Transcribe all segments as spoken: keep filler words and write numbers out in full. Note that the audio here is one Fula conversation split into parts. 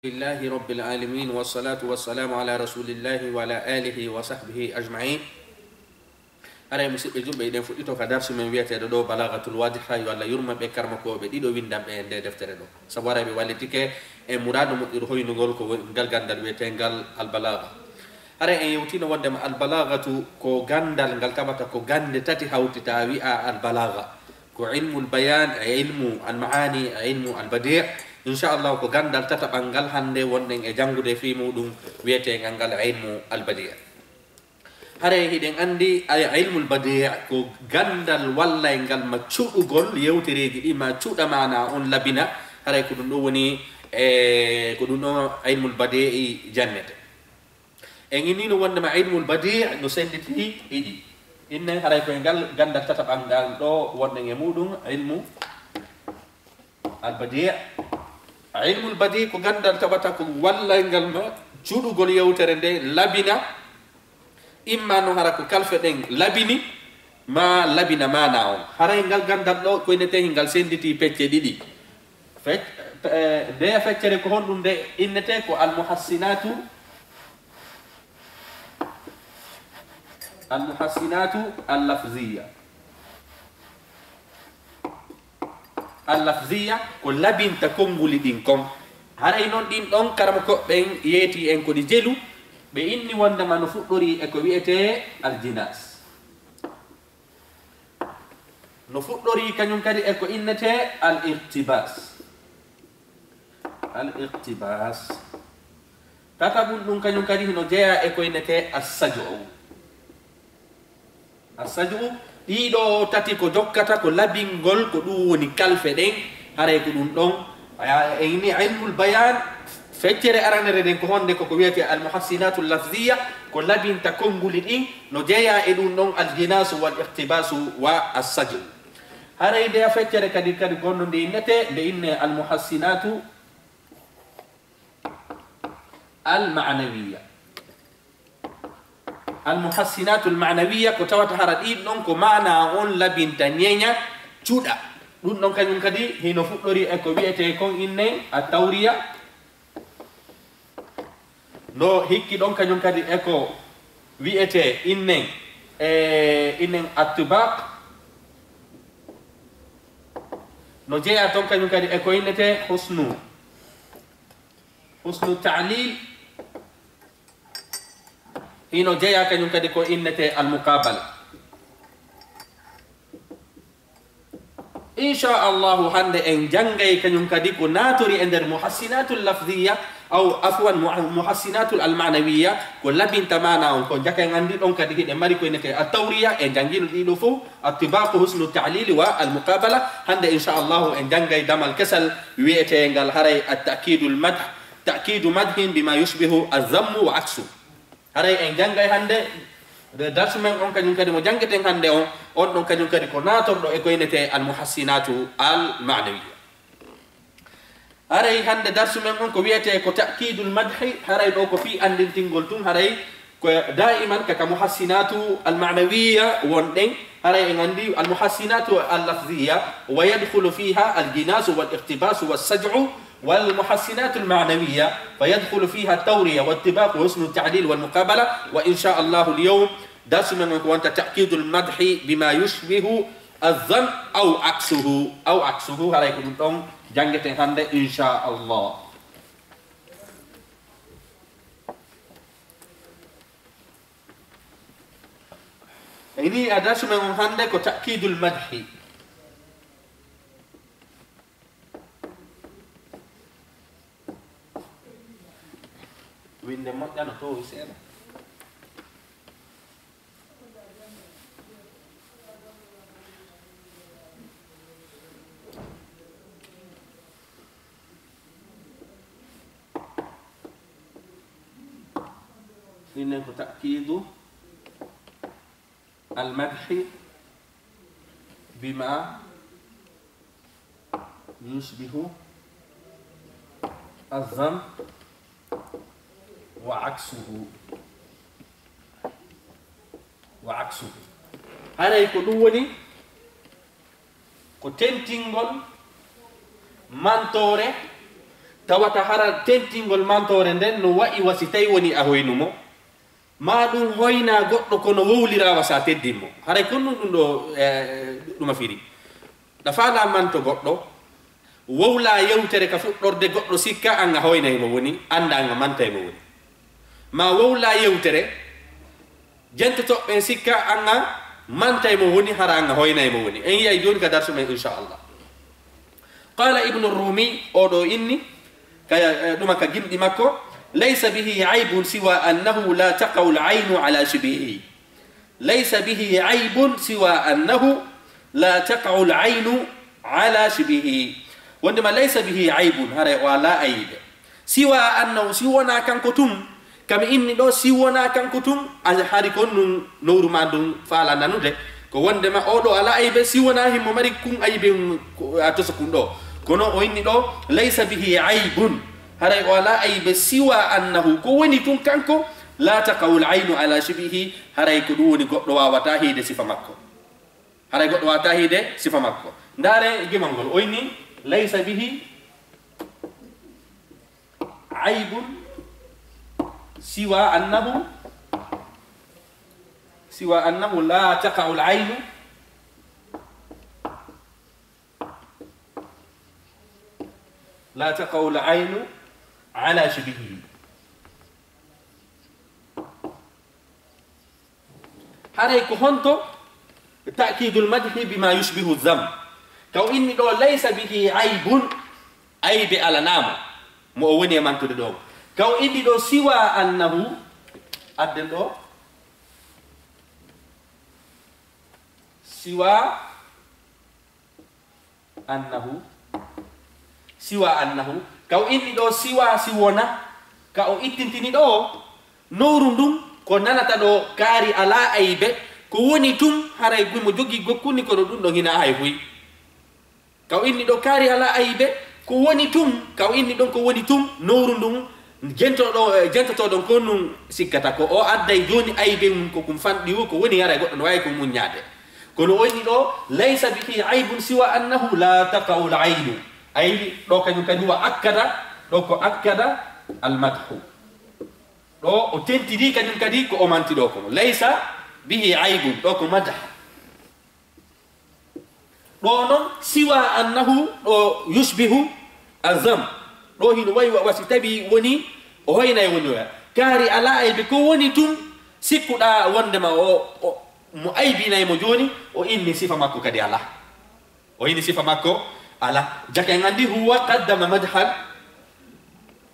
Alhamdulillahi Rabbil Alamin, wassalatu wassalamu ala Rasulillahi wa ala alihi wa sahbihi ajma'in. Haray, musiɓɓe julɓe, hiɗen fuɗɗito ka darsu men wi'eteeɗo ɗo Balagatul Wadiha, yo Allah yurmo ɓe karmakooɓe ɗiɗo windanɓe e nde deftere ɗo. Sabu haray ɓe wallitike e muraadu moƴƴuru hoynugol ko woni ngal gandal wi'eteengal Al Balaga. Haray en yewtino wondema Al Balagatu ko gandal ngal tabata ko gande tati hawti, ta wi'a Al Balaga. Ko ilmul bayan e ilmu al maani e ilmu al badi'. Inchallahu, ko gandal tataɓal ngal hande wonɗen e jangude fii muɗum, wi'eteengal ngal ilmu al badi'. Haray hiɗen andi, ay, ilmul badi' ko gandal wallay ngal ma cuɗugol yewtereeji ɗi, ma cuɗa maana on labina. Haray ko ɗum ɗo woni, e, ko ɗum ɗo ilmul badi'i jannete. En innino wondema ilmul badi' no senditi ɗiɗi. Innen haray koye ngal gandal tataɓal ngal ɗo wonɗen e muɗum, ilmu al badi'. Ilmul badi' ko gandal taɓata ko wallay ngal ma cuɗugol yewtere nde labina. Imma no hara ko kalfe ɗen labini, ma labina maana on. Haray ngal gandal ɗo ko innete hingal senditi pecce ɗiɗi. Fec-, eh, nde feccere ko honɗum nde innete? Ko al muhassinatu, al muhassinatu al lafziya. Al lafziya ko labinta konguli ɗin kon. Haray non ɗin ɗon karamokooɓe ɓen yeeti en ko ɗi jelu, ɓe inni wondema no fuɗɗori e ko wi'ete al jinas. No fuɗɗori kañum kadi e ko innete al iqtibas. Al iqtibas. Tataɓum ɗum kañum kadi hino jeyaa e ko innete as-saj'u. As-saj'u, ɗiɗo tati ko jokkata ko labingol, ko ɗum woni kalfe ɗen, haray ko ɗum ɗon. A, en ni ilmul bayan, feccere aranere nden ko honde? Ko ko wiyete al muhassinatul lafziya, ko labinta konguli ɗin, no jeyaa e ɗum ɗon al jinasu wal iqtibasu wa as-saj'u. Haray nde feccere kadi, kadi gonno nde innete, nde inne al muhassinatu al ma'nawiya. Al muhassinatul ma'nawiya ko tawata hara ɗin ɗon ko maana on labinta ñeña cuɗa. Ɗum ɗon kañum kadi hino fuɗɗori e ko wi'ete kon inne at tawriya. No hikki ɗon kañum kadi e ko wi'ete innen, e innen attibaq. No jeyaa ton kañum kadi e ko innete husnu, husnu ta'lil. Hino jeyaa kañum kadi ko innete al muqabala. Inchallahu, hande en janngay kañum kadi ko naatori e nder muhassinatul lafziya, aw afwan, mu-, muhassinatul al ma'nawiya, ko labinta maana on. Ko jaka en anndi ɗon kadi hiɗen mari ko innete at tawriya, e janngino ɗiɗo fof, attibaqu, husnu ta'lili wa al muqabala. Hande inchallahu en janngay damal kesal wi'eteengal haray at ta'kidul madh, ta'kidu madhin bima yushbihu az zammu wa aksu. Haray en janngay hannde, nde darsu men on kañum kadi mo janngeten hannde on, on ɗon kañum kadi ko naatorɗo e ko innete al muhassinatu al ma'nawiya. Haray hannde darsu men on ko wiyete ko ta'kidul madhi, haray ɗo ko fii anndintingol tun, haray ko daiman kaka muhassinatu al ma'nawiya wonɗen, haray en anndi al muhassinatu al lafziya, wa yadkhulu fiha al jinasu wal iqtibasu was saj'u, والمحسنات المعنوية فيدخل فيها التورية والطباق وحسن التعليل والمقابلة. وإن شاء الله اليوم درس من كنت تأكيد المدح بما يشبه الذم أو عكسه، أو عكسه، haray ko ɗum ɗon janngeten hannde, inchallah. Ini a darsu men on hannde ko ta'kidul madhi. Winde moƴƴa no towi seeɗa. Ɗinen ko ta'kidu al madhi bima yushbihu az-zamm wa aksuhu. Wa aksuhu. Haray ko ɗum woni ko tentingol mantoore tawata hara tentingol mantoore nden no wa'i wa si tawi woni a hoynu mo, maa ɗum hoyna goɗɗo kono wowlirawa sa teddin mo. Haray kon ɗum, ɗum ɗo, eh, ɗuma firi. Ɗa faala manto goɗɗo, wowla yewtere ka fuɗɗorde goɗɗo sikka an a hoynay mo woni, annda an a mantay mo woni. Ma wowla yewtere, jentotoɓe ɓen sikka an a mantay mo woni, hara an a hoynay mo woni. En yiyay jooni ka darsu men, inchallah. Qala Ibnu Rumi, o ɗo inni, ka, eh, ɗuma ka gimɗi makko, laysa bihi aybun siwa annahu la taqa'u al-aynu ala shibhihi. Laysa bihi aybun siwa annahu la taqa'u al-aynu ala shibhihi. Wondema laysa bihi aybun, haray o ala aybe. Siwa annahu, si wona kanko tun, kami inni ɗo, si wona kanko tun, a hari kon nun nowru ma ndun faala nanude. Ko wondema o ɗo ala aybe, si wona himo mari kun aybe, mm, ko a tosa kun ɗo. Kono o inni ɗo, laysa bihi aybun. Haray o ala aybe siwa annahu, ko woni tun kanko, la taqa'u al-aynu ala shibhihi, haray ko ɗum woni goɗɗo wawata hiide sifa makko. Haray goɗɗo wawata hiide sifa makko. Ndaare gimal ngol, o inni, laysa bihi aybun siwa annahu, siwa annahu la taqa'u al-aynu, la taqa'u al-aynu ala shibhihi. Haray ko honto ta'kidul madhi bima yushbihu dham? Ka o inni ɗo, laysa bihi aybun, aybe alanamo, mo o woni e mantude ɗo. Ka o inni ɗo, siwa annahu, adden ɗo, siwa annahu, siwa annahu, ka o inni ɗo siwa si wona, ka o ittintini ɗo, nowru ndun, ko nanata ɗo kaari ala aybe, ko woni tun, haray gumo jogi gokkuni kono ɗum ɗon hina hay fuy. Ka o inni ɗo kaari ala aybe, ko woni tun, ka o inni ɗon ko woni tun, nowru ndun, Jento ɗo, eh, jentoto ɗon ko nun sikkata ko o adday jooni aybe mum ko kum fanɗi wo ko woni yara goɗɗo no waawi ko muññaade. Kono o inni ɗo, laysa bihi aybun siwa annahu la taqa'u al-aynu. Ayni ɗo kañum kadi wa akkada, ɗo ko akkada al-madhu. Ɗo o tentini kañum kadi ko o manti ɗo kono. Laysa bihi aybun, ɗo ko madha. Ɗo non, siwa annahu ɗo yushbihu azam. Ɗo hino wayi wa, wa si tawi woni, o hoynay woni oya. Kaari ala aybe ko woni tun, sikkuɗa wondema o, o, mo aybinay mo jooni, o inni sifa makko kadi ala. O inni sifa makko ala. Jaka en andi huwa qaddama madhan.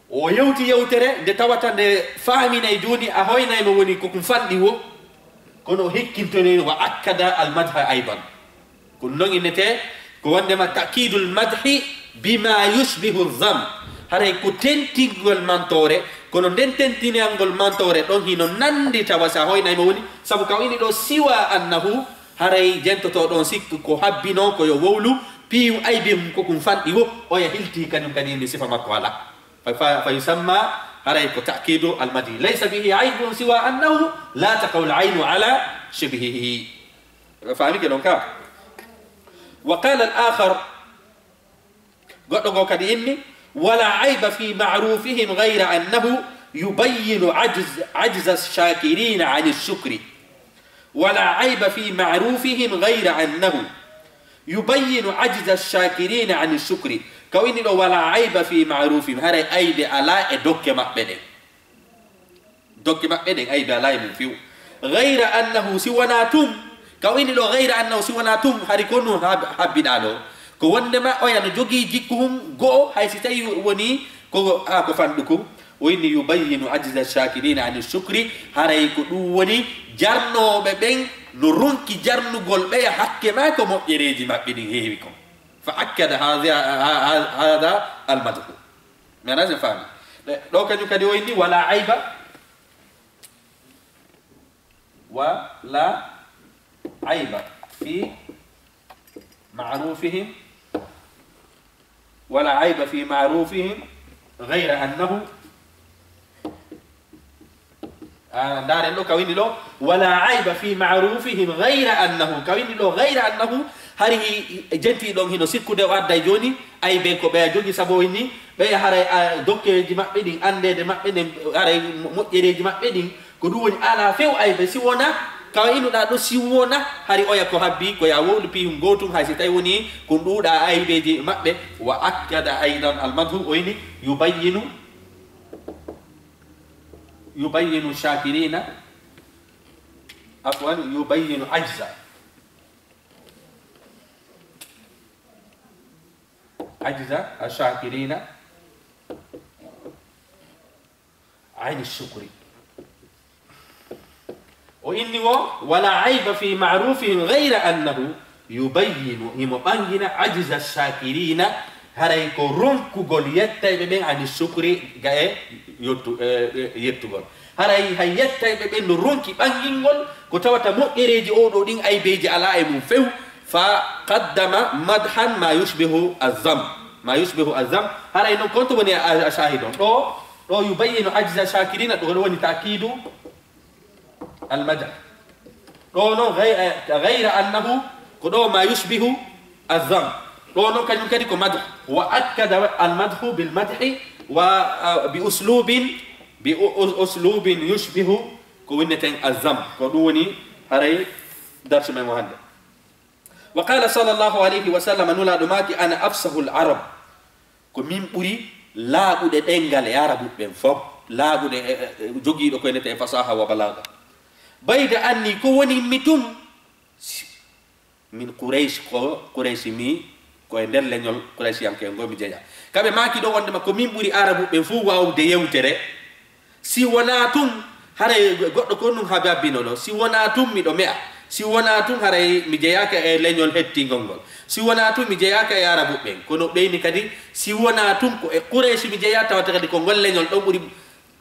O yewti yewtere nde tawata nde faaminay jooni a hoynay mo woni ko kum fanɗi wo, kono o hikkintonoy wa akkada al madha aydan. Ko non innete ko wondema ta'kidul madhi bima yushbihu dham. Haray ko tentingol mantoore, kono nden tentinangol mantoore ɗon hino nandi tawa sa hoynay mo woni, sabu ka o inni ɗo siwa annahu, haray jentoto ɗon sikku ko habbino ko yo wowlu, piiw aybe mum ko kum fanɗi wo, oya hilti kañum kadi inni sifa makko ala. Fa, fa, fa yusamma, haray ko ta'kidu al-madhi. Laysa bihi aybun siwa annahu la taqa'u al-aynu ala shibhihi. Faami ke ɗon ka? Wa qala al-akhar, goɗɗo go kadi inni, wala ayba fi ma'rufihim ghayra annahu yubayyinu ajz, ajza ash-shakirina ani shukri. Wala ayba fi ma'rufihim ghayra annahu yubayyinu ajza ash-shakirina ani shukri. Ka o inni ɗo wala ayba fi ma'rufihim, haray aybe ala e dokke maɓɓe ɗen. Dokke maɓɓe ɗen aybe ala e mum fiw. Ghayra annahu, si wona tum, ka o inni ɗo ghayra annahu, si wona tum, hari ko nun hab-, habbiɗa ɗo. Ko wondema oya no jogii jikku hum go'o, hay si tawi woni ko, a, ko fanɗukum. O inni yubayyinu ajza shakirina ani shukri, haray ko ɗum woni jarnooɓe ɓen no ronki jarnugol ɓeya hakke maa ko moƴƴereeji maɓɓe ɗin heewi kon. Fa akkada hadha, ha, ha, hadha al-madhu. Mi anndaa si en faami. Ɗe, ɗo kañum kadi o inni wala ayba, wala ayba fi ma'rufihim, wala ayba fi ma'rufihim, ghayra annahu, A, ndaaren ɗo ka winndi ɗo, "Wala ayba fi ma'rufihim ghayra annahu." Ka winndi ɗo, "Ghayra annahu", hari hi, hi, jenti ɗon hino sikkude o adday jooni, aybe ko ɓeya jogi, sabu o inni, ɓeya haray, a, dokkeeji maɓɓe ɗin, anndeede maɓɓe ɗen, haray mo-, moƴƴereeji maɓɓe ɗin, ko ɗum woni alaa few aybe, si wona, ka innuɗaa ɗo, si wona, hari oya ko habbi, ko ya wowlu pihum gootun, hay si tawi woni ko ɗuuɗa aybeeji maɓɓe. Wa akkada aydan al-madhu, o inni, yubayyinu yubayyinu shakirina, afwan, yubayyinu ajza, ajza ashakirina ani shukri. O inni wo, "Wala ayba fi ma'rufihim ghayra annahu yubayyinu", himo ɓangina, "ajza shakirina", haray ko ronkugol yettayɓe ɓen ani shukri ga e yottu-, e, e yettugol. Haray hay yettayɓe ɓen no ronki ɓangingol ko tawata moƴƴereeji o ɗo ɗin aybeeji alaa e mum few. Fa qaddama madhan ma yushbihu azam. Ma yushbihu azam. Haray non konto woni a, a shahidon. Ɗo, ɗo yubayyinu ajza shakirina, ɗo woni ta'kidu al-madh. Ɗo non ghay-, eh, ghayra annahu, ko ɗo ma yushbihu adh-dhamm. Ɗo non kañum kadi ko madh. Wa akkada al-madhu bil madhi wa, ah, bi uslubin, bi u-, u-, uslubin yushbihu ko winneten adh-dhamm. Ko ɗum woni haray darsu men o hannde. Wa qala sallallahu alayhi wa sallam, Nulaaɗo maaki, "Ana afsahul arab." Ko min ɓuri laaɓude ɗemngal e Arabuɓe ɓen fof, laaɓude e, e, e jogiiɗo ko enete e fasaha wa balaga. Bayda anni ko woni mi tun, si, min Quraysh, ko Quraysh mi, ko e nder leñol Qurayshiyanke ngol mi jeyaa. Kaɓe maaki ɗo wondema ko min ɓuri Arabuɓe ɓen fof waawde yewtere. Si wonaa tun, haray goɗɗo ko ɗum hababbino ɗo. Si wonaa tun, miɗo me'a. Si wonaa tun, haray mi jeyaaka e leñol hettingol ngol. Si wonaa tun, mi jeyaaka e Arabuɓe ɓen. Kono ɓeyni kadi, si wonaa tun, ko e Quraysh mi jeyaa, tawata kadi ko ngol leñol ɗon ɓuri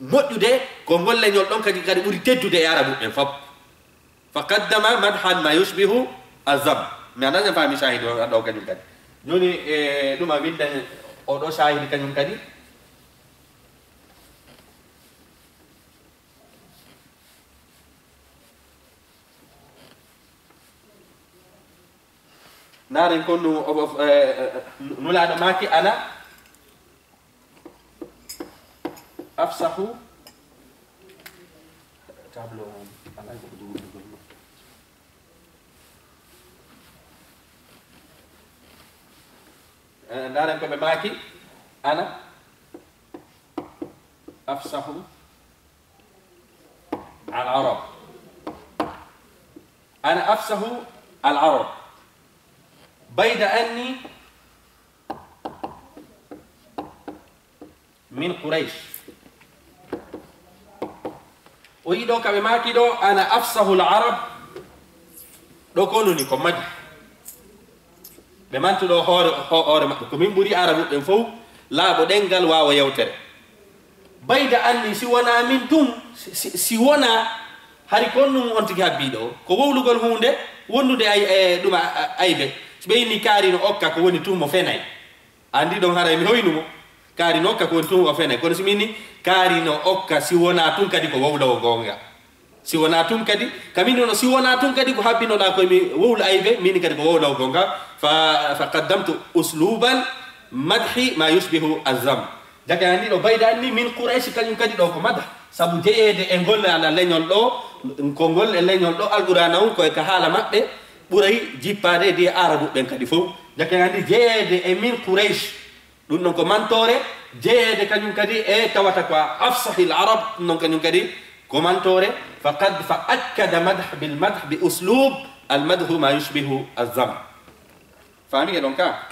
moƴƴude, ko ngol leñol ɗon kadi, kadi ɓuri teddude e Arabuɓe ɓen fof. Fa qaddama madhan ma yushbihu azam. Mi anndaa si en faami shahidi o ɗo kañum kadi. Jooni, e, ɗum a winnda o ɗo shahidi kañum kadi. Ndaaren kon no o, o, e, e, Nulaaɗo maaki, "Ana afsahu." Tableau on, alaa ko ɗum woni. E, ndaaren ko ɓe maaki, "Ana afsahu al-arab." "Ana afsahu al-arab. Bayda anni min Quraysh." O yi ɗo ka ɓe maaki ɗo, "Ana afsahul arab." Ɗo ko nuni ko madi. Ɓe mantu ɗo hoore, ho-, hoore maɓɓe. Ko min ɓuri Arabuɓe ɓen fof laaɓo ɗemngal, waawo yewtere. Bayda anni, si wonaa min tun, si, si, si wonaa, hari kon ɗum on tigi habbii ɗo. Ko wowlugol huunde, wondude ay-, e ɗum a, a, aybe. Si ɓe inni kaari no okka, ko woni tun mo fenay. Anndi ɗon haray mi hoynu mo. Kaari no okka ko woni tun o fene. Kono si min ni kaari no okka si wonaa tun kadi ko wowlowo goonga. Si wonaa tun kadi, ka min noon si wonaa tun kadi ko habbinoɗaa koye mi wowlu aybe, min kadi ko wowlowo goonga. Fa, fa qaddamtu uslubal madhi ma yushbihu azam. Jaka anndi ɗo bayda anni min Quraysh kañum kadi ɗo ko mada. Sabu jeyeede e ngol ala leñol ɗo, ko ngol e leñol ɗo Alqur'aana on ko e ka haala maɓɓe ɓuray jippaade e Arabu ɓen kadi fof. Jaka anndi jeyeede e min Quraysh. Ɗum ɗon ko mantoore, jeyeede kañum kadi e tawata ko a afsahil arab, ɗum ɗon kañum kadi ko mantoore, faqad fa akkada madh bil madh bi uslub al madhu ma yushbihu azam. Faami e ɗon ka?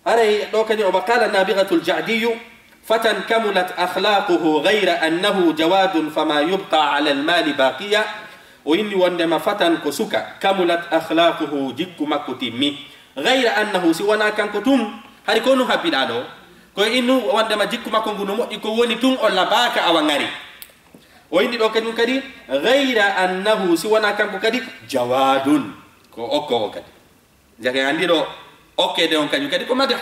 Haray ɗo kañum o, wa qala Nabighatul Ja'diyu, "Fatan kamulat akhlaquhu ghayra annahu jawadun fama yubqa ala al-mali baqiya." O inni wondema fatan ko suka, kamulat akhlaquhu, jikku makko timmi. Ghayra annahu, si wonaa kanko tun, hari ko nun habbiɗaa ɗo. Ko innu wondema jikku makko ngu no moƴƴi, ko woni tun o labaaka awa ngari. O inni ɗo kañum kadi, ghayra annahu, si wonaa kanko kadi, jawadun, ko okkoowo kadi. Jaka anndi ɗo, okkeede on kañum kadi ko madah.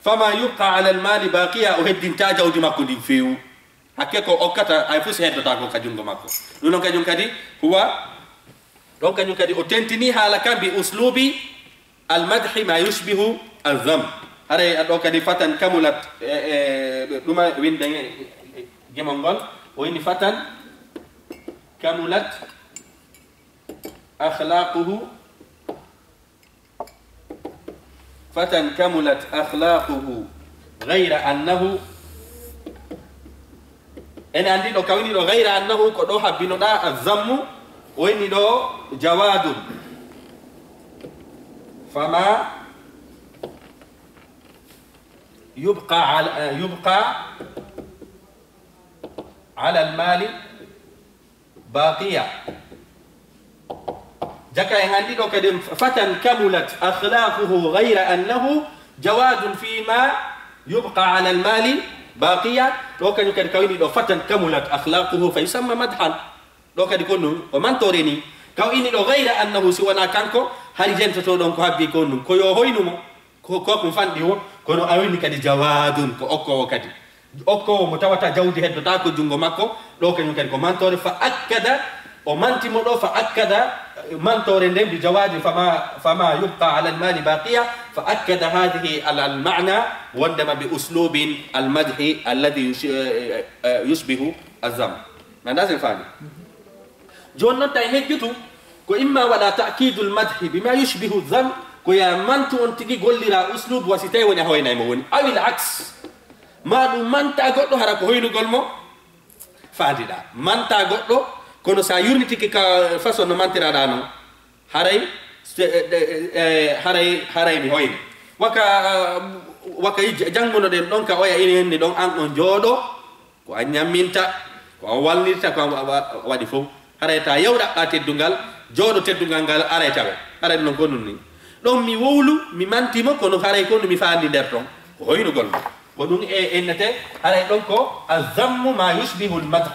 Fama yubqa ala almali baqiya, o heddinta jawdi makko ndin fewu. Hakke ko okkata, ay fus heddotaako ka jungo makko. Ɗum ɗon kañum kadi, huwa, ɗon kañum kadi o tentini haala kan bi uslubi almadhi ma yushbihu alzam. Haray a ɗo kadi fatan kamulat, e, e, ɗuma winde gimol ngol, o inni fatan kamulat akhlaquhu, fatan kamulat akhlaquhu, ghayra annahu, en anndi ɗo kawini ɗo, ghayra annahu, ko ɗo habbinoɗa azammu, o inni ɗo jawadun. Fama yubqa ala, yubqa ala almali baqiya. Jaka en anndi ɗo kadi, fatan kamulat akhlaquhu ghayra annahu jawadun fima yubqa ala almali baqiya. Ɗo kañum kadi kawini ɗo fatan kamulat akhlaquhu fa yusamma madhan. Ɗo kadi ko ɗum, o mantore ni. Kaw ini ɗo ghayra annahu, si wona kanko, hari jentoto ɗon ko habbi ko ɗum. Ko yo hoynu mo, ko, ko ɗum fanɗi o, kono awini kadi jawadun, ko okkowo kadi. Okkowo mo tawata jawdi heddotaako jungo makko, ɗo kañum kadi ko mantore, fa akkada, o manti mo ɗo, fa akkada, eh, mantore nden bi jawadin, fama, fama yubqa ala almali baqiya, fa akkada hadhihi al, al ma'na, wondema bi uslubin al madhi alladhi yush-, eh, eh, eh, yushbihu azam. Nanda sen faami. Jooni noon tawi hejjutu ko imma waɗa ta'kidul madhi bima yushbihu zam, ko ya mantu on tigi gollira uslub wa si tawi woni a hoynay mo woni. Awil aks. Ma ɗum manta goɗɗo hara ko hoynugol mo faandiɗa. Manta goɗɗo, kono sa yurnitiki ka façon no mantiraɗa noon, haray, se-, e, e, e, haray, haray mi hoyni. Waka, waka j-, janngunoɗen ɗon ka oya ina henni ɗon an on jooɗo, ko an ñamminta, ko an walnirta, ko an wa-, wa-, waɗi fof. Haray ta yaw ɗaɓɓa teddungal, jooɗo teddungal ngal aray tawe. Haray ɗum ɗon ko ɗum ni. Ɗon mi wowlu, mi manti mo, kono haray ko mi faandi nder ton. Ko hoynugol mo. Ko ɗum e ennete, haray ɗon ko azammu ma yushbihul madh.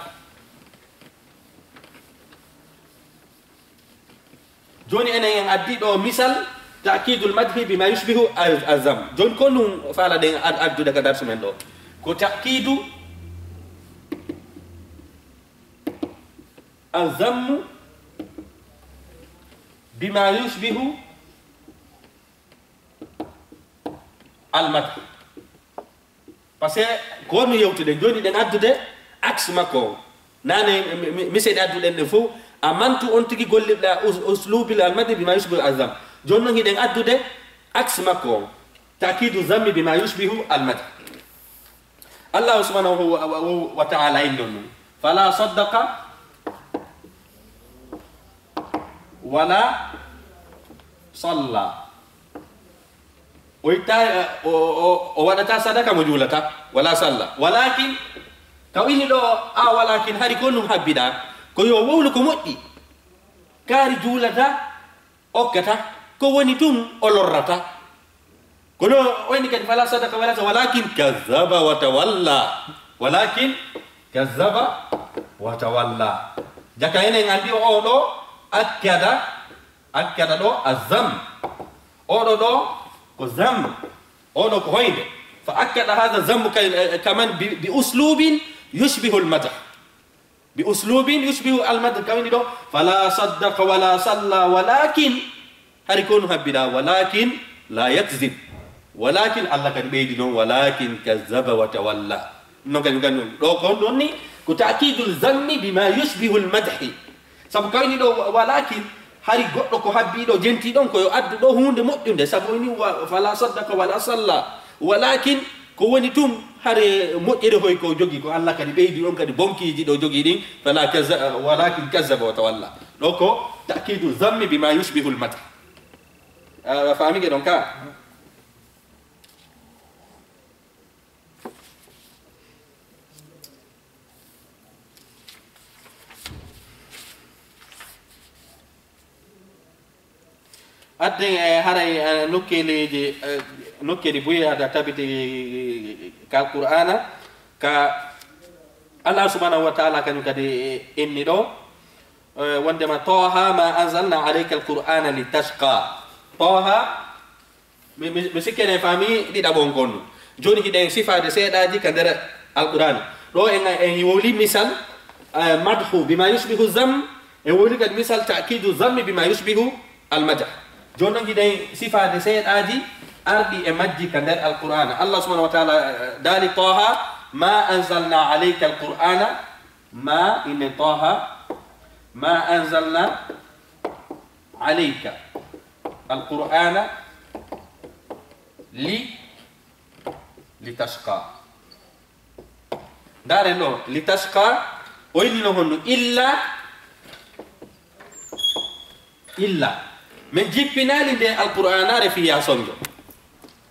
Jooni enen en addi ɗo misal, ta'kidul madhi bima yushbihu al-, azam. Jooni ko ɗum faalaɗen ad-, addude ka darsu men ɗo. Ko ta'kidu azammu bima yushbihu al-madh. Parce que ko no yewtude, jooni ɗen addude axe makko on. Nane, mi, mi, mi seeɗa adduɗen ɗen fof, a mantu on tigi gollirɗa us-, uslubil al-madhi bima yushbihu al-zam. Jooni noon hiɗen addude axe makko on. Ta'kidu zammi bima yushbihu al-madh. Allah subhanahu wa, wa, wa, wa ta'ala innon ɗum. Fala saddaqa wala salla. O itta, o, o, o waɗata sadaka, mo juulata, wala salla. Walakin, taw ini ɗo, a walakin, hari ko ɗum habbiɗa, ko yo wowlu ko moƴƴi. Kaari juulata, okkata, ko woni tun o lorrata. Kono o inni kadi, fala sadaka wala salla, walakin kazzaba wa tawalla. Walakin kazzaba wa tawalla. Jaka enen andi o, o ɗo, akkada, akkada ɗo a zam. Oɗo ɗo ko zam. Oɗo ko hoynde. Fa akkada hadha zammu kay, eh, kaman bi, bi uslubin yushbihu al-madh. Bi uslubin yushbihu al-madh. Kawni ɗo, fala saddaqa wala salla, walakin, hari ko no habbiɗa, walakin la yakzib. Walakin, Allah kadi ɓeydi noon, walakin kazzaba wa tawalla. Ɗum noon kañum, kañum ɗo ko ɗon ni, ko ta'kidul zammi bima yushbihul madhi. Sabu kawni ɗo wa-, walakin, hari goɗɗo ko habbi ɗo, jenti ɗon, ko yo addu ɗo huunde moƴƴunde. Sabu o ni wa-, fala saddaka wala salla. Walakin, ko woni tun, hare moƴƴere hoy ko jogi, ko Allah kadi ɓeydi ɗon kadi bonkiiji ɗo jogi ɗin. Fala kazza-, walakin kazzaba wa tawalla. Ɗo ko ta'kidu zammi bima yushbihul madh. A faami ke ɗon ka? Adden e haray, eh, nokkeeleeji, eh, nokkeeli buy ada tabiti ka Alqur'aana, ka Allah subhanahu wa ta'ala kañum kadi inni ɗo, eh, wondema, "Taha ma anzalna alayka alqur'ana litashqa." Taha, mi, mi, mi sikke ne faami ɗiɗaɓon kon. Jooni hiɗen sifaade seeɗaaji ka nder Alqur'aana. Ɗoo en, en wowli misal, eh, madhu bima yushbihu zamm, en wowli kadi misal ta'kiidu zammi bima yushbihu almadah. Jooni noon hiɗen sifaade seeɗaaji arɗi e majji ka nder Alqur'aana. Allah subhanahu wa ta'ala, eh, daali Taaha, "Ma anzalna alayka alqur'aana", ma inne Taaha, "Ma anzalna alayka alqur'aana li, li tashqa." Ndaaren ɗo, li tashqa, o inni no honno, illa, illa. Men jippinaali nde Alqur'aanaare fiya sonjo.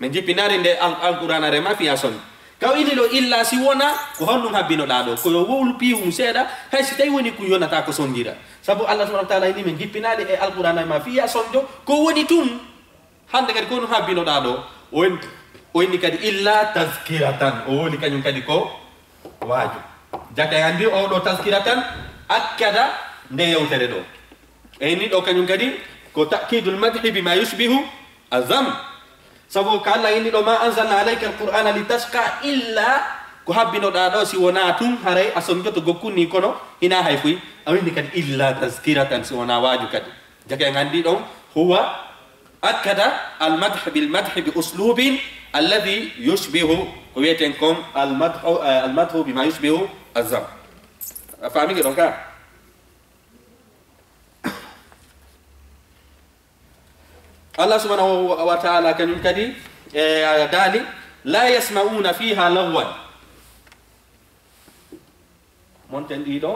Men jippinaali nde Al-, Alqur'aanaare ma fiya sonjo. Ka o inni ɗo illa si wona, ko honɗum habbinoɗaa ɗo? Ko yo wowlu piihu mu seeɗa, hay si tawi woni ko yonata ko sonjira. Sabu Allah subhanahu wa ta'ala inni men jippinaali e Alqur'aanaare ma fiya sonjo, ko woni tun? Hannde kadi ko honɗum habbinoɗaa ɗo? O in-, o inni kadi illa tazkiratan. O wowli kañum kadi ko waaju. Jaka en anndi o ɗo tazkiratan akkada nde yewtere ɗo. E inni ɗo kañum kadi ko ta'kidul madhi bima yushbihu azam. Sabu ko Allah inni ɗo, "Ma anzalna alayka alqur'ana litashqa", illa ko habbinoɗaa ɗo si wonaa tun haray a sonjoto gokkun ni kono hinaa hay fuy. A winndi kadi illa tazkiratan si wonaa waaju kadi. Jaka en anndi ɗon huwa akkada almadh bil madh bi uslubin alladhi yushbihu, ko wiyeten kon almadhu, eh, almadhu bima yushbihu azam. A faamike ɗon ka? Allah subhanahu wa ta'ala kañum kadi, eh, daali, "La yasma'una fiha lagwan." Monten ɗiɗo.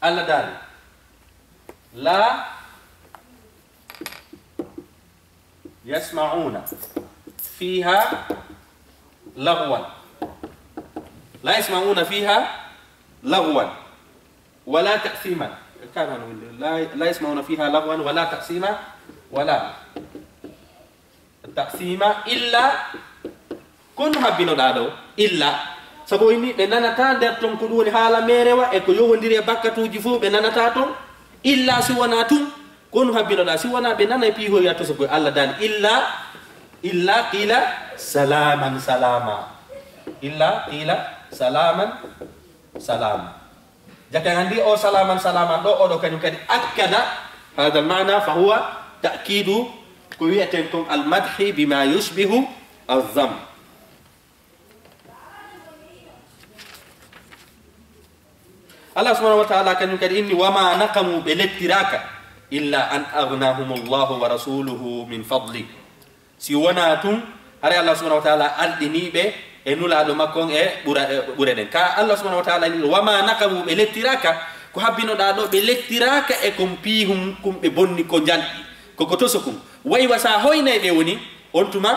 Allah daali, "La yasma'una fiha lagwan." La yasma'una fiha lagwan wala ta'siman. Kana no winde, la, la yasma'una fiha lagwan wala ta'sima, wala ta'sima illa, ko honɗum habbinoɗaa ɗo? Illa. Sabu o inni ɓe nanataa nder ton ko ɗum woni haala meerewa e ko yowondiri e bakkatuuji fof, ɓe nanataa ton. Illa si wonaa tun, ko honɗum habbinoɗaa? Si wonaa ɓe nana e piihoya to so ko Allah daali. Illa, illa qila salaman salama. Illa qila salaman salama. Jaka en anndi o salaman salaman ɗo, oɗo kañum kadi akkada hadha al-ma'na, fa huwa ta'kidu ko wiyeten kon al-madhi bima yushbihu az-zamm. Allah subhanahu wa ta'ala kañum kadi inni, "Wa ma naqamu", ɓe lettiraaka, "illa an aghnahumullahu wa rasuluhu min fadli." Si wonaa tun, haray Allah subhanahu wa ta'ala alɗinii ɓe e Nulaaɗo makko on e ɓura-, e ɓure ɗen. Ka Allah subhanahu wa ta'ala inni, "Wa ma naqamu", ɓe lettiraaka, ko habbinoɗaa ɗo, ɓe lettiraaka e kon piihum kun ɓe bonni ko njalɗi, ko ko toso kun. Waywa sa hoynay ɓe woni, on tuma,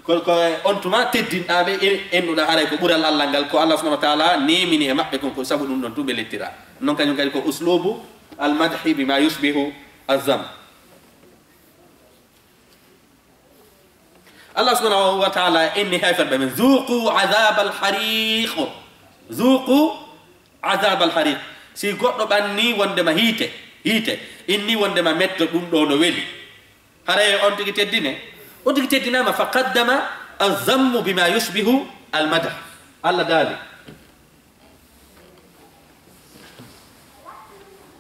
ko, ko, on tuma teddinɗaa ɓe, e, ennuɗaa haray ko ɓural Allah ngal, ko Allah subhanahu wa ta'ala nemini e maɓɓe kon, ko sabu ɗum ɗon tun ɓe lettiraa. Non kañum kadi ko uslubu al-madhi bima yushbihu az-zamm. Allah subhanahu wa ta'ala inni heeferɓe men, "Zuqu azabal hariq." Zuqu azabal hariq. Si goɗɗo ɓanni wondema hiite, hiite, inni wondema metto ɗum ɗo no weli. Haray on tigi teddine? On tigi teddinaama, fa qaddama az-zammu bima yushbihu al-madh. Allah daali.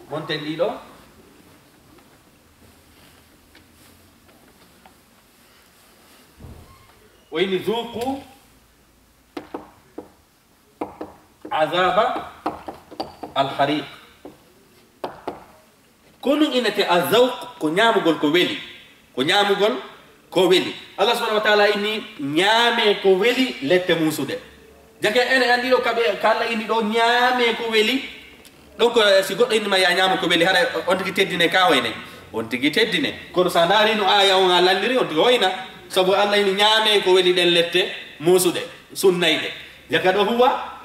Monten ɗiɗo. O inni, "Zuqu azaba al-hariq." Ko ɗum innete azawq, ko ñaamugol ko weli. Ko ñaamugol ko weli. Allah subhanahu wa ta'ala inni, "Ñaamee ko weli lette muusuɗe." Jake ene anndi ɗo kaɓe, ka Allah inni ɗo, "Ñaamee ko weli." Donc, eh, si goɗɗo inni ma ya ñaama ko weli, hara on tigi teddine ka hoyne. On tigi teddine. Kono sa ndaari no aaya on a lalliri, on tigi hoyna. Sabu Allah inni, "Ñaamee ko weli ɗen lette muusuɗe, sunnayɗe." Jaka ɗo huwa,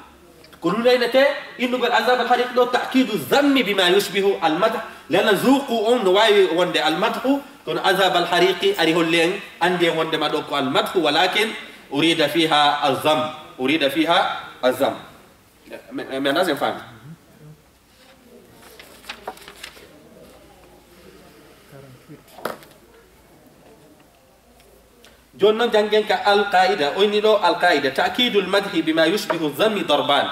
ko ɗum reynete innugol azab al-hariq ɗo, ta'kidu zammi bima yushbihu al-madh. Lana zuqu on no waawi wonde al-madhu, kono azab al-hariqi ari holli en, anndi en wonde ma ɗo ko al-madhu, walakin urida fiha al-zam. Urida fiha al-zam. Mi, mi, mi anndaa si en faami. Jooni noon, janngen ka alqaida, o inni ɗo alqaida, ta'kidul madhi bima yushbihu dhammi darban.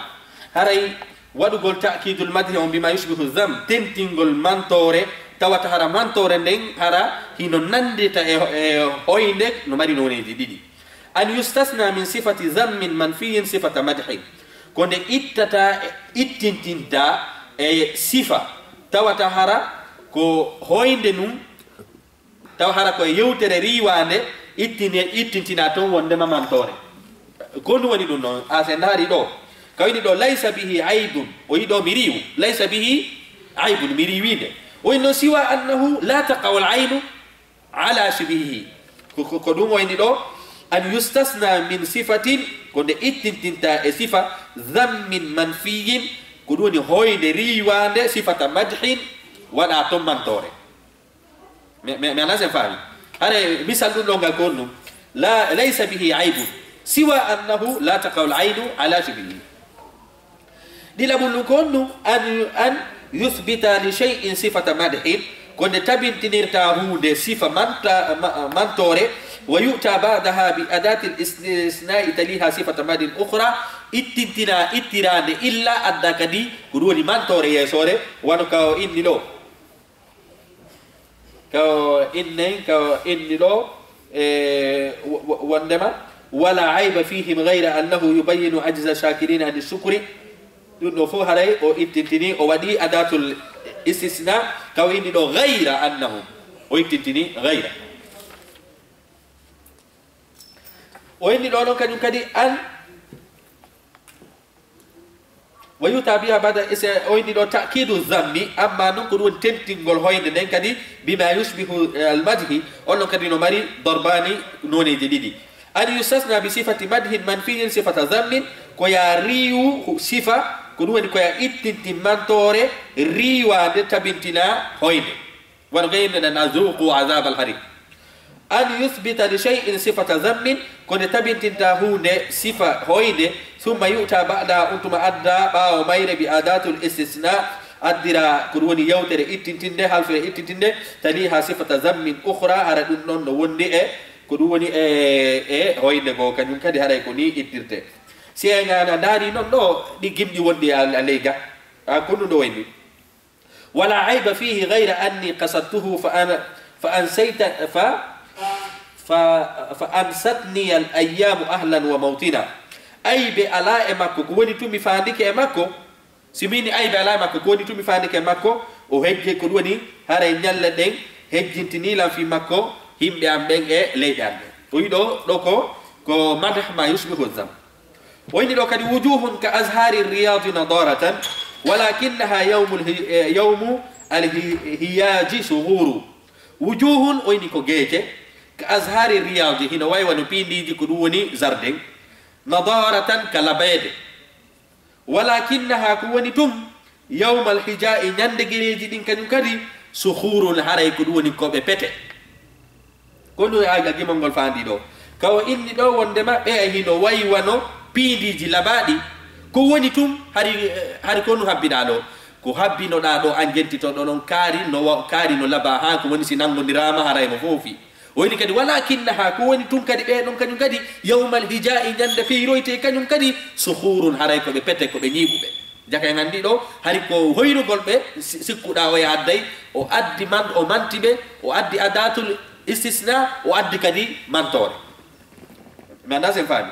Haray waɗugol ta'kidul madhi on bima yushbihu dhamm, tentingol mantoore, tawata hara mantoore nden hara hino nanndita e, e hoynde, no mari nooneeji ɗiɗi. An yustasna min sifati dhammin manfiyin sifata madhin. Ko nde ittata, ittintinta e sifa, tawata hara ko hoynde nun, taw hara ko e yewtere riiwaande ittine-, ittintinaa toon wonndema mantoore. Ko ɗum woni ɗum noon, a se ndaari ɗo, ka wini ɗo, "Laysa bihi aybun", o yi ɗo mi riiwu, "Laysa bihi aybun", mi riiwiinde. O yi noon, "Siwa annahu la taqa'u al-aynu ala shibhihi." Ko, ko, ko ɗum o yi ɗo, "An yustasna min sifatin", ko nde ittintinta e sifa, "dhammin manfiyin", ko ɗum woni hoynde riiwaande, "sifata madhin", waɗa toon mantoore. Mi, mi, mi anndaa si en faami. Hare misal ɗum ɗo ngal ko honɗum? La, laysa bihi aybun, siwa annahu la taqa'u al-aynu ala shibhihi. Ɗiɗaɓun ɗum ko honɗum? An, an yuthbita li shay'in sifata madhin, ko nde tabintinirta huunde sifa manta-, ma-, mantoore, wa yu'ta ba'daha bi adati al-istisna'i taliha sifata madhin ukhra, ittintina, ittiraande illa adda kadi ko ɗum woni mantoore yeesoore, wano ka o inni ɗo. Ka o inni, ka o inni ɗo, e, wo-, wo-, wonndema, "Wala ayba fihim ghayra annahu yubayyinu ajza shakirina ani shukri." Ɗum ɗo fof haray o ittintini, o waɗi adatul istisna, ka o inni ɗo, "Ghayra annahum." O ittintini, "Ghayra." O inni ɗo noon kañum kadi, an Wa yuta biha bada ise, o inni ɗo ta'kidu zammi, amma noon ko ɗum woni tentingol hoynde nden kadi, bima yushbihu, eh, al-madhi, on ɗon kadi no mari darbani nooneeji ɗiɗi. An yustasna bi sifati madhin manfiyin sifata zammin, ko ya riiwu sifa, ko ɗum woni ko ya ittintin mantoore riiwaande tabintina hoynde. Wano gayno ɗen, "Azuqu azabal hariq." An yuthbita li shay'in sifata zammin, ko nde tabintinta huunde sifa hoynde, summa yu'ta ba'da, on tuma adda ɓaawo mayre bi adatul istisna, addira ko ɗum woni yewtere ittintinde, halfere ittintinde, taliha sifata zammin ukhra, hara ɗum ɗon no wondi e, ko ɗum woni e, e hoynde goo, kañum kadi haray ko ni ittirte. Si en ana ndaari non ɗo, ɗi gimɗi wondi a, a ley ga, a ko ɗum ɗo wayni. Wala ayba fihi ghayra anni qasadtuhu fa ana, fa ansayta, fa, fa, fa ansatni al ayyamu ahlan wa mawtina. Aybe ala e makko, ko woni tun mi faandike e makko. Si mini aybe ala e makko, ko woni tun mi faandike e makko. O hejje ko ɗum woni haray ñalle ɗen hejjintini lan fi makko, himɓe am ɓen e leyɗe am ɗen. O wiɗo ɗo ko, ko madah ma yushbihu zam. O inni ɗo kadi, "Wujuhun ka azhari riyadi nadaratan, walakinnaha yawmul hi-, eh, yawmu al hi-, hiyaji sughuru." Wujuhun, o inni ko geece, ka azhari riyadi, hino way wano piindiiji ko ɗum woni zarden, nadaratan ka labeede. Walakinnaha, ko woni tun, yawmal hija'i, ñande gereeji ɗin kañum kadi, sukhurun, haray ko ɗum woni ko ɓe pete. Ko ɗum e aga gimol ngol faandi ɗo. Ka o inni ɗo wondema ɓe e hino wayi wano piindiiji labaaɗi. Ko woni tun, hari, hari ko no habbiɗaa ɗo. Ko habbinoɗaa ɗo, an jentitoɗo ɗon kaari no wa-, kaari no labaa haa ko woni si nanngondiraama haray mo foofi. O inni kadi, "Walakinnaha, ko woni tun kadi ɓee ɗon kañum kadi, yawmal hija'i, ñande feyroyte kañum kadi, sukhurun, haray ko ɓe pete, ko ɓe ñiiɓuɓe." Jaka en anndi ɗo, hari ko hoyrugol ɓe si-, sikkuɗaa oya adday, o addi man, o manti ɓe, o addi adatul istisna, o addi kadi mantoore. Mi anndaa si en faami.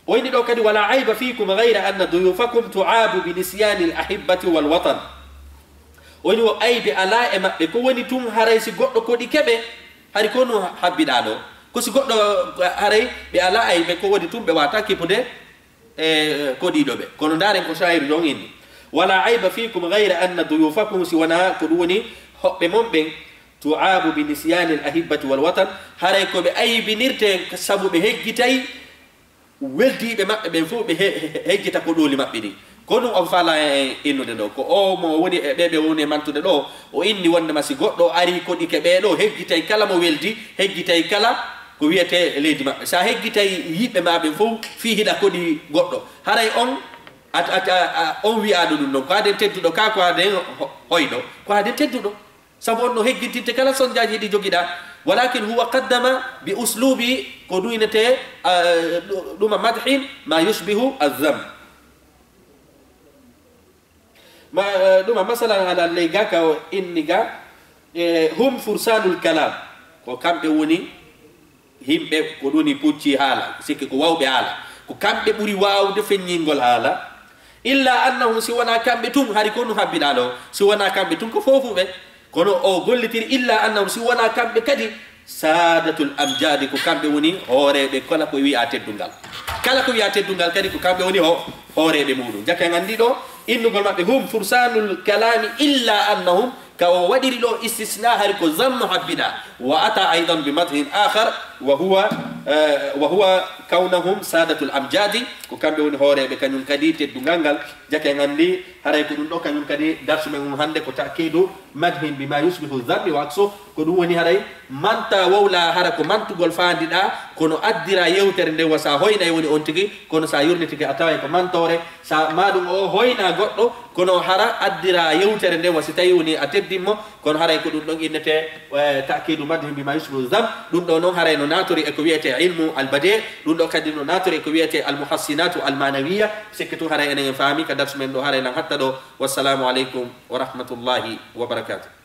O inni ɗo kadi, "Wala ayba fikum ghayra anna duyufakum tu'abu bi nisyani al ahibbati wal watan." O inni o aybe alaa e maɓɓe, ko woni tun haray si goɗɗo koɗi keɓe, hari ko no habbiɗaa ɗo. Ko si goɗɗo haray ɓe alaa aybe, ko woni tun ɓe wata kippude e koɗiiɗo ɓe. Kono ndaaren ko shaayiru ɗon inni. "Wala ayba fikum ghayra anna duyufakum", si wonaa ko ɗum woni hoɓɓe mon ɓen, tu'abu bi nisyani al ahibbati wal watan, haray ko ɓe aybinirte sabu ɓe hejjitay weldiiɓe maɓɓe ɓen fof, ɓe he-, he-, hejjita koɗooli maɓɓe ɗin. Ko ɗum on faalaa en innude ɗo. Ko o mo woni e ɓe ɓe woni e mantude ɗo, o inni wondema si goɗɗo arii koɗike ɓee ɗo, hejjitay kala mo weldi, hejjitay kala ko wiyetee leydi maɓɓe. Sa hejjitay yiɓɓe maa ɓen fof, fii hiɗa koɗi goɗɗo. Haray on, a, a, a, a, on wi'aaɗo ɗum ɗon. Ko aden tedduɗo ka, ko aden ho-, hoyɗo, ko aden tedduɗo. Sabu on no heggintinte kala sonjaaji ɗi jogiɗa. Walakin huwa qaddama bi uslubi ko ɗuynete, ah, ɗuma madhin ma yushbihu azam. Ma, eh, ɗuma masalan haala ley ga ka o inni ga, eh, hum fursanul kalam. Ko kamɓe woni yimɓe ko ɗuni pucci haala, sikke ko wawɓe haala. Ko kamɓe ɓuri wawde feññingol haala. Illa annahum, si wona kamɓe tun, hari ko no habbiɗa ɗo, si wona kamɓe tun ko fofuɓe. Kono o gollitiri illa annahum, si wona kamɓe kadi, sadatul amjadi, ko kamɓe woni hooreɓe kala ko wiya teddungal. Kala ko wiya teddungal kadi ko kamɓe woni ho-, hooreɓe muɗum. Jake gandi ɗo, innugol maɓɓe hum fursanul kalami illa annahum, ka o waɗiri ɗo istisna hari ko zammu habbiɗa. Wa ata aidan bi madhin akhar wa huwa, eh, wa huwa kawnahum sadatul amjadi, ko kamɓe woni hooreɓe kañum kadi teddungal ngal. Jake gandi haray ko ɗum ɗo kañum kadi darsu men um hande ko ta'kidu madhin bima yushbihu zammi wa aksu. Ko ɗum woni haray manta wowla hara ko mantugol faandiɗa, kono addira yewtere nde wa sa hoynay woni on tigi, kono sa yurnitike a taway ko mantore, sa ma ɗum o hoyna goɗɗo, kono hara addira yewtere nde wa si tawi woni a teddimmo, kono haray ko ɗum ɗon innete, eh, ta'kidu madhin bima yushbihu zam. Ɗum ɗo noon haray no natori e ko wiyete ilmu albade, ɗum ɗo kadi no natori e ko wiyete almuhassinatu almanawiya. Sikke tun haray enen en faami ka darsu men ɗo, haray lan hatta ɗo. Wassalamu aleykum wa rahmatullahi wa barakatuh.